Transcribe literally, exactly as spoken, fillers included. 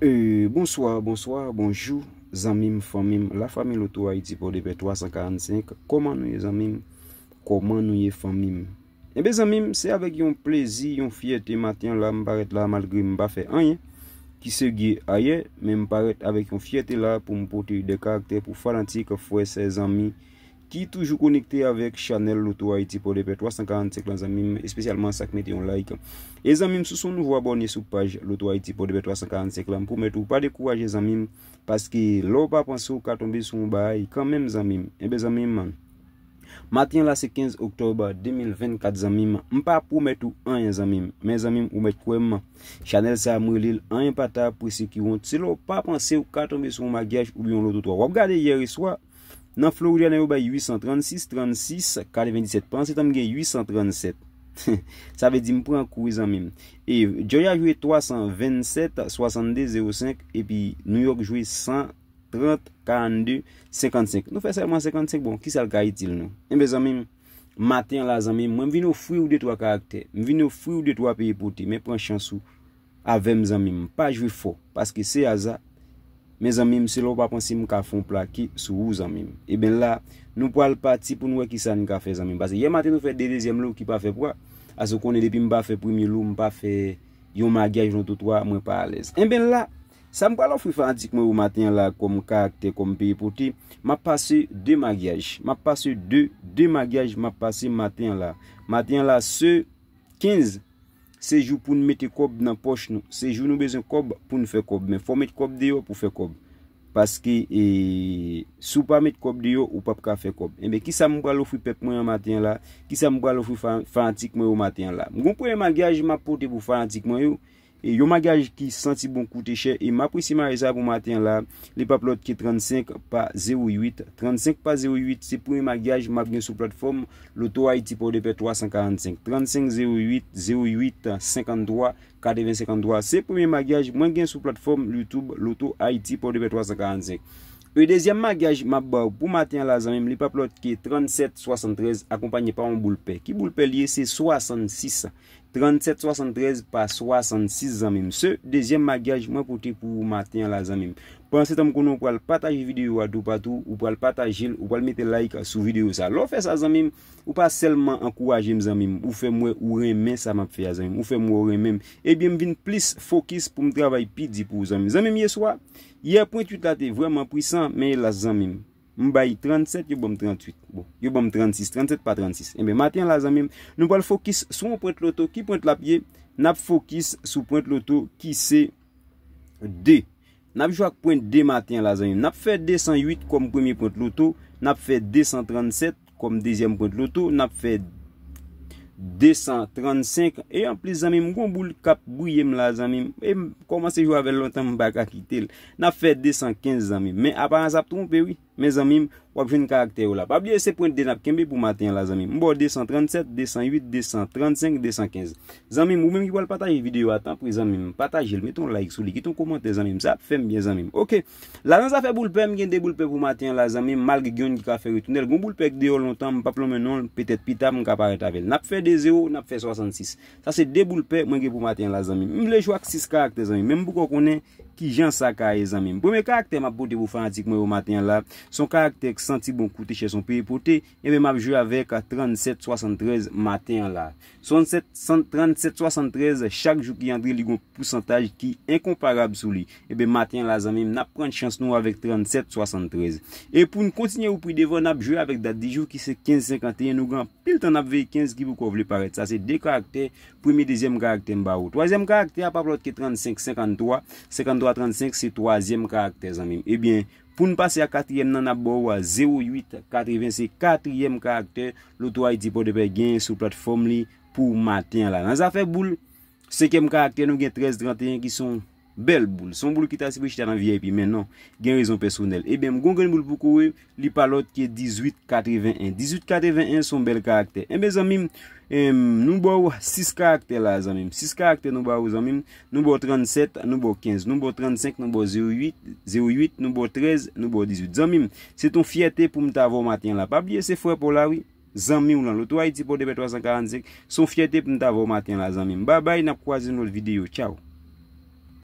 E, bonswa, bonswa, bonjou, zanmi m, fanmi m, lafanmi Loto Ayiti Pòdepè twa san karannsenk. Kòman nou ye, zanmi m? Kòman nou ye, fanmi m? Enben, zanmi m, se avèk yon plezi, yon fyète maten an la m parèt la, malgre m pa fè anyen ki serye ayè, men m parèt avèk yon fyète la pou m pote de karaktè pou fanatik, frè, sè, zanmi ki toujou konekte avèk chanèl Loto Ayiti Pòdepè twa san karannsenk lan, zanmi m, espesyalman sa k mete yon like. E zanmi m, si w se yon nouvo abòne sou paj Loto Ayiti Pòdepè twa san karannsenk lan, m pwomèt ou pa dekouraje, zanmi m, paske lè w pa panse, w ka tonbe sou yon bagay kanmenm, zanmi m. Enben, zanmi m, maten an la se kenz oktòb de mil vennkat, zanmi m, m pa pwomèt ou anyen, zanmi m, men, zanmi m, ou mèt kwè m, chanèl sa a, m rele l Anyen Pa Ta Prese Ki Wont. Se lè w pa panse, w ka tonbe sou yon magyaj oubyen yon loto twa. W ap gade yè swa, nan Florida, nèg yo bay uit san trannsis, trannsis, katrevendisèt. Pandan se tan, m gen uit san trannsèt. Sa vle di m pran kou, wi, zanmi m. E Georgia jwe twa san vennsèt, swasannde, zewo senk, epi New York jwe san trant, karannde, senkannsenk. Nou fè sèlman senkannsenk, bon, kisa l ka itil nou? Enben, zanmi m, maten an la, zanmi m, mwen m vin ofri w de twa karaktè. M vin ofri w de twa peyi pote, men pran chans ou avè m, zanmi m. Pa jwe fò, paske se aza. Men, zanmi m, se lè w pa panse m ka fè yon plake sou ou, zanmi m. Enben la, nou pral pati pou n wè kisa n ka fè, zanmi m. Paske yè maten nou fè de dezyèm lo ki pa fè pwa. Paske w konnen depi m pa fè premye lo, m pa fè yon magyaj loto twa, mwen pa alèz. Enben la, sa m pral ofri fanatik mwen yo maten an la kòm karaktè, kòm peyi pote, m ap pase de magyaj. M ap pase de, de magyaj, m ap pase maten an la. Maten an la, se kenz, se jou pou n mete kòb nan pòch nou. Se jou nou bezwen kòb pou n fè kòb. Men fò w met kòb deyò pou fè kòb. Paske, e, si w pa met kòb deyò, ou p ap ka fè kòb. Enben, kisa m pral ofri pèp mwen an maten an la? Kisa m pral ofri fa-, fanatik mwen yo maten an la? M gon premye magyaj m ap pote pou fanatik mwen yo. E yon magyaj ki santi bon, koute chè, e m apresye maryaj sa pou maten an la. Li p ap lòt ke trannsenk pa zewo uit. Trannsenk pa zewo uit, se premye magyaj m ap gen sou platfòm Loto Ayiti Pòdepè twa san karannsenk. Trannsenk zewo uit, zewo uit, senkanntwa, katreven senkanntwa. Se premye magyaj mwen gen sou platfòm YouTube Loto Ayiti Pòdepè twa san karannsenk. E dezyèm magyaj m ap ba w pou maten an la, zanmi m, li p ap lòt ke trannsèt swasanntrèz akonpanye pa yon boul pè. Ki boul pè li ye? Se swasannsis. Trannsèt swasanntrèz pa swasannsis, zanmi m. Se dezyèm magyaj mwen pote pou ou maten an la, zanmi m. Pandan se tan, m konnen w pral pataje videyo a toupatou, ou pral pataje l, ou pral mete like sou videyo sa. Lè w fè sa, zanmi m, ou pa sèlman ankouraje m, zanmi m, ou fè m wè ou renmen sa m ap fè a, zanmi m, ou fè m wè ou renmen m. Ebyen, m vin plis fokis pou m travay pi di pou ou, zanmi m. Zanmi m, yè swa, yè pwent uit la te vrèman pwisan, men elas, zanmi m, m bay trannsèt, yo ban m tranntuit. Bon, yo ban m trannsis, trannsèt pa trannsis. Enben, maten an la, zanmi m, nou pral fokis sou yon pwent loto. Ki pwent l ap ye? N ap fokis sou pwent loto ki se de. N ap jwe ak pwent de maten an la, zanmi m. N ap fè de san uit kòm premye pwent loto. N ap fè de san trannsèt kòm dezyèm pwent loto. N ap fè de san trannsenk. E anplis, zanmi m, gon boul k ap briye m la, zanmi m. E m kòmanse jwe avè l lontan, m pa ka kite l. N ap fè de san kenz, zanmi m. Men aparans ap twonpe, wi. Men, zanmi m, w ap jwenn karaktè yo la. Pa bliye, se pwent de n ap kenbe pou maten an la, zanmi m. M ba w de san trannsèt, de san uit, de san trannsenk, de san kenz. Zanmi m, ou menm ki pral pataje videyo a, tanpri, zanmi m, pataje l, mete yon like sou li, kite yon kòmantè, zanmi m, sa ap fè m byen, zanmi m. Oke. La, nan zafè boul pè, m gen de boul pè pou maten an la, zanmi m, malgre gen youn ki ka fè retounen l. Gon boul pè k deyò lontan, m p ap lonmen non l, petèt pita m ka parèt avè l. N ap fè de zewo, n ap fè swasannsis. Sa se de boul pè mwen gen pou maten an la, zanmi m. M vle jwe ak sis karaktè, zanmi m, men m poko konnen kijan sa ka ye, zanmi m. Premye karaktè m ap pote pou fanatik mwen yo maten an la, se yon karaktè k santi bon, koute chè, se yon peyi pote. Enben, m ap jwe avèk trannsèt swasanntrèz maten an la. Trannsèt, san, trannsèt swasanntrèz, chak jou ki antre, li gon pousantaj ki enkonparab sou li. Enben, maten an la, zanmi m, n ap pran chans nou avèk trannsèt swasanntrèz. E pou n kontinye ou pi devan, n ap jwe avèk dat di jou ki se kenz senkanteyen. Nou gen anpil tan n ap veye kenz ki poko vle parèt. Sa se de karaktè, premye, dezyèm karaktè m ba ou. Twazyèm karaktè a p ap lòt ke trannsenk senkanntwa, senkanntwa trannsenk, se twazyèm karaktè, zanmi m. Ebyen, pou n pase a katriyèm nan, n ap ba w zewo uit katreven, se katriyèm karaktè Loto Ayiti Pòdepè genyen sou platfòm li pou maten an la. Nan zafè boul, senkyèm karaktè, nou gen trèz tranteyen ki se yon bèl boul. Se yon boul ki ta sipoze chita nan V I P, men non, gen rezon pèsonèl. Ebyen, m gon grenn boul pou kore, li pa lòt ke dizuit katreven en. Dizuit katreven en se yon bèl karaktè. Enben, zanmi m, em, nou ba w sis karaktè la, zanmi m. Sis karaktè nou ba w, zanmi m. Nou ba w trannsèt, nou ba w kenz. Nou ba w trannsenk, nou ba w zewo uit, zewo uit, nou ba w trèz, nou ba w dizuit. Zanmi m, se t on fyète pou m ta vè w maten an la. Pa bliye, se frè pa w la, wi. Zanmi w lan, Loto Ayiti Pòdepè twa san karannsenk. Se yon fyète pou m ta vè w maten an la, zanmi m. Babay, n ap kwaze nan lòt videyo. Tchaw.